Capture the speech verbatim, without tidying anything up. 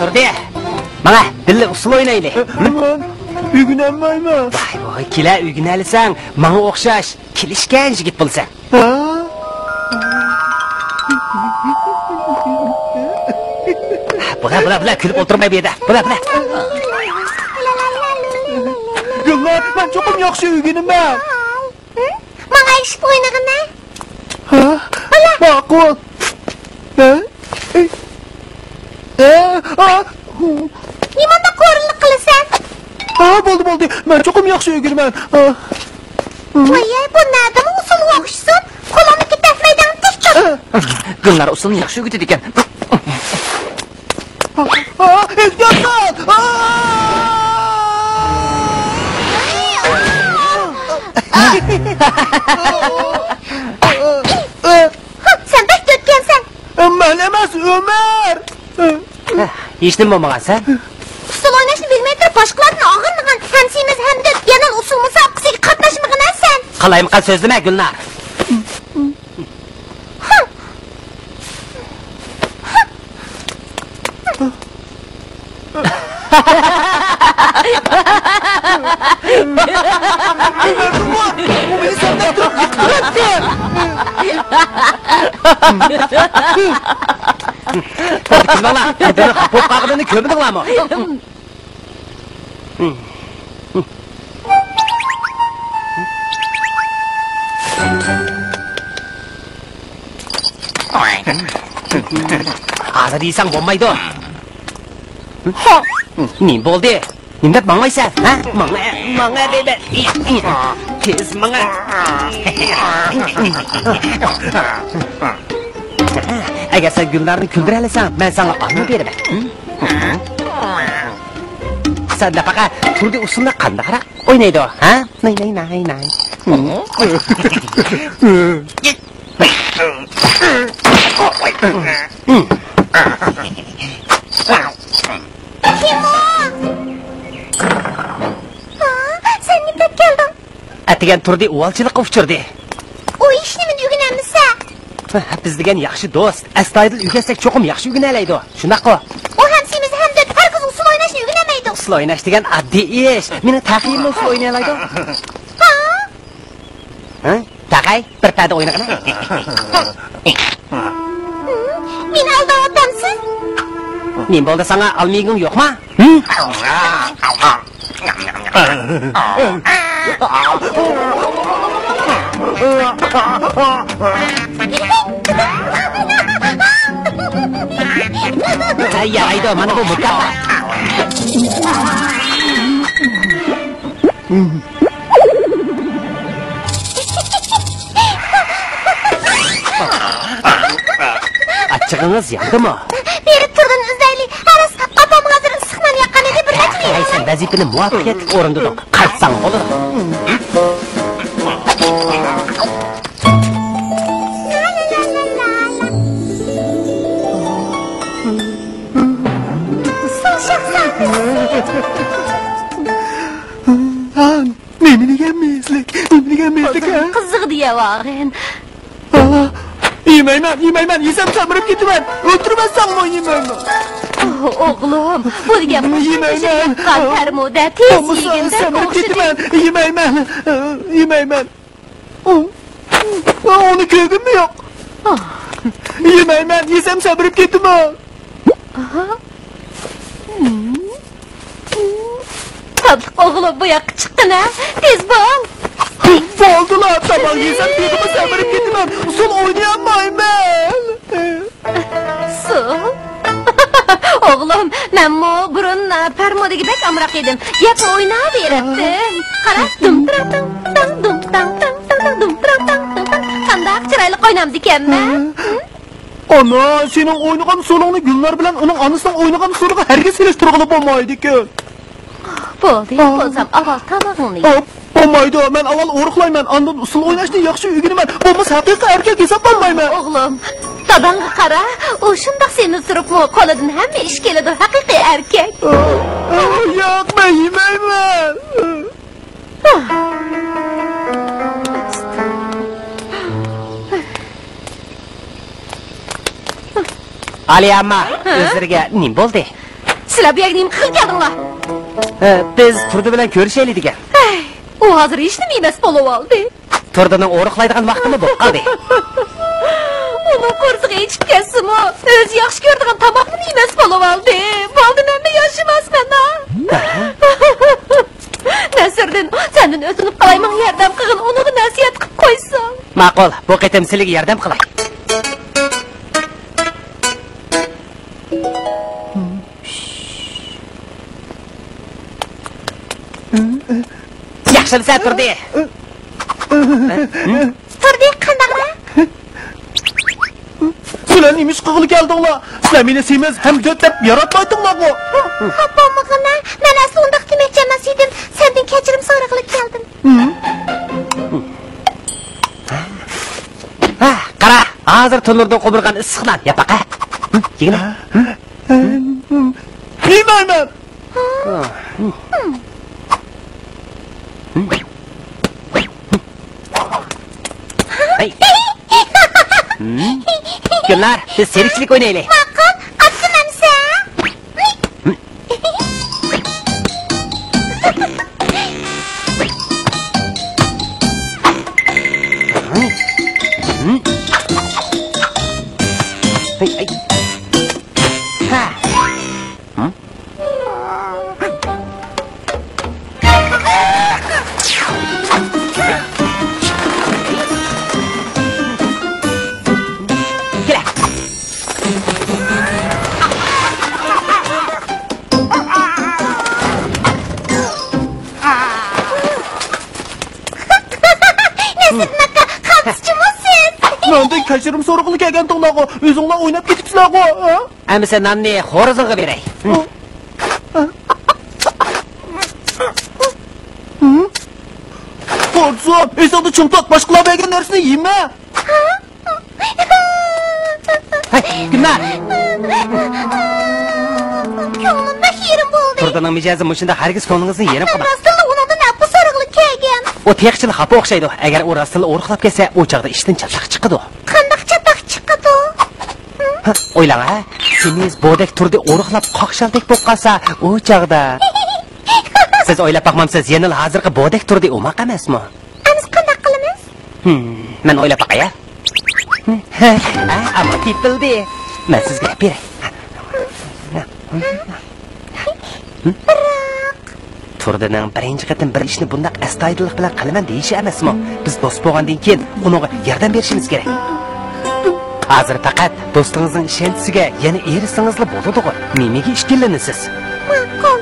تۇردى، ماڭا بىللە ئۇسسۇل ئوينايلى. مەن ئۆگىنەلمەيمەن. ۋاي، ۋاي، كېلە ئۆگىنەلىسەڭ، ماڭا ئوخشاش كېلىشكەن يىگىت بولىسەن. ھە؟ بۇلا، بۇلا، بۇلا، كۈلۈپ ئولتۇرماي بۇ يەردە. بۇلا، بۇلا. گۈلنار، مەن چوقۇم ياخشى ئۆگىنىمەن. ھە؟ ماڭا ئەگىشىپ ئوينىغىنە. ھە؟ بۇلا. ماقۇل. ھە؟ ھە؟ ھە؟ ھە؟ نېمانداق ھورۇنلۇق قىلىسەن؟ ھە، بولدى، بولدى. مەن چوقۇم ياخشى ئۆگىنىمەن. ھە. ۋاي، بۇ نەدىمۇ ئۇسسۇلغا ئوخشىسۇن؟ قولۇڭنى كېتەكمەيدىغان تىك تۇت. گۈلنار ئۇسسۇلنى ياخشى ئۆگىتىدىكەن. ئا، ئا، ئېھتىيات قىل! ئا! ھا، سەن بەك دۆتكەنسەن. مەن ئەمەس، ئۆمەر! ھېچنېمە بولمىغان سەن. ئۇسسۇل ئويناشنى بىلمەي تۇرۇپ، باشقىلاردىن ئاغرىنىدىغان ھەمسىيىمىز ھەمدۆت يەنە ئۇسسۇل مۇسابىقىسىگە قاتناشمىغىن ھە سەن. قالايمىقان سۆزلىمە، گۈلنار. كۈلمەڭلار، بىر-بىرىنى خاپا بولۇپ قالغىنىنى كۆرمىدىڭلارمۇ؟ ھازىر يېسەڭ بولمايدۇ. نېمە بولدى؟ نېمە دەپ ماڭايسەن؟ ھە؟ ماڭا، ماڭا دەيمەن. تېز ماڭا. ئەگەر سەن گۈلنارنى كۈلدۈرەلىسەڭ، مەن ساڭا ئالما بېرىمەن. سەن نەپەقە تۇردى ئۇسسۇلنى قانداقراق ئوينايدۇ، ھە؟ ناي، ناي، ناي، ناي. كىم ئۇ؟ ھا؟ سەن نېمە دەپ كەلدىڭ؟ ئەتىگەن تۇردى ئۇۋالچىلىققا ئۇچرىدى. ئۇ ھېچنېمىنى ئۆگىنەلمىسە. بىز دېگەن ياخشى دوست. ئەستايىدىل ئۆگەتسەك چوقۇم ياخشى ئۆگىنەلەيدۇ. شۇنداققۇ؟ ئۇ ھەمسىيىمىز ھەمدۆت ھەرگىز ئۇسسۇل ئويناشنى ئۆگىنەلمەيدۇ. ئۇسسۇل ئويناش دېگەن ئاددىي ئىش. مېنىڭ تەخىيىممۇ ئۇسسۇل ئوينىيالايدۇ. ھا؟ ھە؟ تاقاي، بىر پەدە ئوينىغىنا. مېنى ئالداۋاتامسىز؟ نېمە بولدى ساڭا، ئالما يېگۈڭ يوقما؟ ھە؟ ھە، يارايدۇ، مانا بۇ مۇكاپات. ئاچچىقىڭىز ياندىمۇ؟ بېرىپ تۇرغىنىنى ئىزدەيلى. ھەۋەس، ئاپام ھازىر ئىسسىق نان ياققان ئىدى، بىر نەچچىنى يەۋەرسەم. ھەي، سەن ۋەزىپىنى مۇۋەپپەقىيەتلىك ئورۇندىدىڭ. قايتساڭ بولىدۇ. نېمە دېگەن مېزلىك، نېمە دېگەن مېزلىك، ھە؟ قىزىق دېيەۋاغىن. ئا، يېمەيمەن، يېمەيمەن، يېسەم سەمرىپ كېتىمەن. ئۆلتۈرمەن ساڭىمۇ يېمەيمەن. ئوغلۇم، بۇ دېگەن يېمەيمەن. ياققان پەرمۇدە تېز يېگىندە سەمرىپ كېتىمەن. يېمەيمەن، يېمەيمەن. ئۇنى كۆرگۈممۇ يوق. يېمەيمەن، يېسەم سەمرىپ كېتىمەن. تاتلىق ئوغلۇم، بۇ ياققا چىققىنە، تېز بول. بولدىلا، تاماق يېسەم تېخىمۇ سەمرىپ كېتىمەن، ئۇسسۇل ئوينىيالمايمەن. ئۇسسۇل؟ ئوغلۇم، مەنمۇ بۇرۇن، ئە، پەرمۇدىگە بەك ئامراق ئىدىم. يەپمۇ ئويناۋېرەتتىم. قارا، دۇم تىراڭ تىڭ تاڭ، دۇم تاڭ تىڭ تاڭ تاڭ، دۇم تىراڭ تىڭ تىڭ تاڭ. قانداق چىرايلىق ئوينامدىكەنمەن؟ ئانا، سېنىڭ ئوينىغان ئۇسسۇلۇڭنى گۈلنار بىلەن ئۇنىڭ ئانىسىنىڭ ئوينىغان ئۇسسۇلىغا ھەرگىز سېلىشتۇرغىلى بولمايدىكەن. بولدى، بولسام ئاۋۋال تامىقىڭنى يە. بولمايدۇ، مەن ئاۋۋال ئورۇقلايمەن، ئاندىن ئۇسسۇل ئويناشنى ياخشى ئۆگىنىمەن، بولمىسا ھەقىقىي ئەركەك ھېسابلانمايمەن. ئوغلۇم، داداڭغا قارا، ئۇ شۇنداق سېمىز تۇرۇپمۇ قولىدىن ھەممە ئىش كېلىدۇ، ھەقىقىي ئەركەك. ياق، مەن يېمەيمەن. ئالىيە ئامما، ھە؟ ئۆزلىرىگە نېمە بولدى؟ سىلەر بۇ يەرگە نېمە قىلغىلى كەلدىڭلار؟ ھە، بىز تۇردى بىلەن كۆرۈشەيلى دېگەن. ھەي، ئۇ ھازىر ھېچنېمە يېمەس بولۇۋالدى. تۇردىنىڭ ئورۇقلايدىغان ۋاقتىمۇ بولۇپ قالدى. ئۇنىڭ قورسىقى ئېچىپ كەتسىمۇ، ئۆزى ياخشى كۆرىدىغان تاماقنىمۇ يېمەس بولۇۋالدى. بولدى، مەنمۇ ياشىماسمەن ھا. نەسىردىن، سەندىن ئۆتۈنۈپ قالاي، ماڭا ياردەم قىلغىن، ئۇنىڭغا نەسىھەت قىلىپ قويساڭ. ماقۇل، بۇ قېتىم سىلىگە ياردەم قىلاي. ياخشىمۇسەن، تۇردى؟ تۇردى، قانداقلا؟ سىلەر نېمە ئىش قىلغىلى كەلدىڭلار؟ سىلەر مېنى سېمىز ھەم دۆت دەپ ياراتمايتتىڭلارغۇ؟ خاپا بولمىغىنا، مەن ئەسلى ئۇنداق دېمەكچى ئەمەس ئىدىم. سەندىن كەچۈرۈم سورىغىلى كەلدىم. ھە، قارا، ھازىر تونۇردا قومۇرغان ئىسسىق نان ياپاق، ھە؟ يېگىنە. يېمەيمەن. ھەي. گۈلنار، بىز تىرىكچىلىك ئوينايلى. ماقۇل، ئاپسىمەمسە. نەسىردىن ئاكا، قالتىسچىمۇ سىز؟ مەندىن كەچۈرۈم سورىغىلى كەلگەنتىڭلارغۇ، ئۆزۈڭلار ئويناپ كېتىپسىلەرغۇ، ھە؟ ئەمىسە ناننى خورىزىڭغا بېرەي. قورسۇم، ئېسىڭدە چىڭ تۇت، باشقىلار بەرگەن نەرسىنى يېمە. ھەي، گۈلنار! كۆڭلۈم بەك يېرىم بولدى. تۇردىنىڭ مىجەزى مۇشۇنداق، ھەرگىز كۆڭلىڭىزنى يېرىم قىلماڭ. راستتىنلا ئۇنىڭدىن ئەپۇ سورىغىلى كەلگەن. ئۇ تېخىچىلا خاپا ئوخشايدۇ. ئەگەر ئۇ راستتىنلا ئورۇقلاپ كەتسە، ئۇ چاغدا ئىشتىن چاتاق چىقىدۇ. قانداق چاتاق چىقىدۇ؟ ھە، ئويلاڭ ھە. سېمىز بودەك تۇردى ئورۇقلاپ قاقشالدەك بولۇپ قالسا، ئۇ چاغدا. سىز ئويلاپ باقمامسىز، يەنىلا ھازىرقى بودەك تۇردى ئوماق ئەمەسمۇ؟ ئەمىسە قانداق قىلىمىز؟ ھىم، مەن ئويلاپ باقاي ھە. ھە، ئەمما تېپىلدى. مەن سىزگە دەپ بېرەي. بىراق. تۇردىنىڭ بىرىنچى قېتىم بىر ئىشنى بۇنداق ئەستايىدىللىق بىلەن قىلىمەن دېيىشى ئەمەسمۇ؟ بىز دوست بولغاندىن كېيىن ئۇنىڭغا ياردەم بېرىشىمىز كېرەك. ھازىر پەقەت دوستىڭىزنىڭ ئىشەنچىسىگە يەنە ئېرىشسىڭىزلا بولىدىغۇ. نېمىگە ئىككىلىنىسىز؟ ماقۇل.